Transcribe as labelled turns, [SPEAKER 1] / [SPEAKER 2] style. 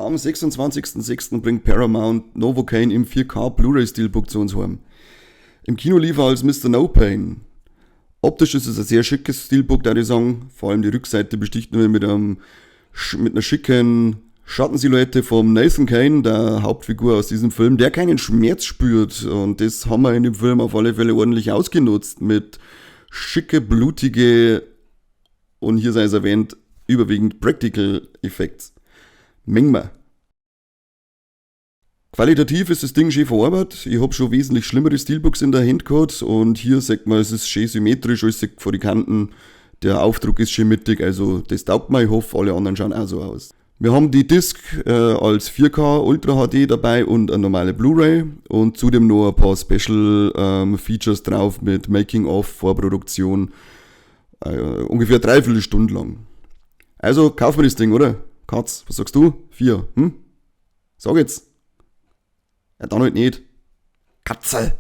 [SPEAKER 1] Am 26.06. Bringt Paramount Novocaine im 4K Blu-ray Steelbook zu uns heim. Im Kino lief er als Mr. No Pain. Optisch ist es ein sehr schickes Steelbook, da ich sagen. Vor allem die Rückseite besticht nur mit einer schicken Schattensilhouette vom Nathan Caine, der Hauptfigur aus diesem Film, der keinen Schmerz spürt. Und das haben wir in dem Film auf alle Fälle ordentlich ausgenutzt mit schicke, blutige und, hier sei es erwähnt, überwiegend Practical Effects. Mengma. Qualitativ ist das Ding schön verarbeitet. Ich hab schon wesentlich schlimmere Steelbooks in der Hand gehabt und hier sieht man, es ist schön symmetrisch, alles vor die Kanten. Der Aufdruck ist schön mittig, also das taugt mir. Ich hoffe, alle anderen schauen auch so aus. Wir haben die Disc als 4K Ultra HD dabei und eine normale Blu-ray und zudem noch ein paar Special Features drauf mit Making of, Vorproduktion, ungefähr dreiviertel Stunde lang. Also kaufen wir das Ding, oder? Katz, was sagst du? Vier, hm? Sag jetzt. Ja, dann halt nicht. Katze.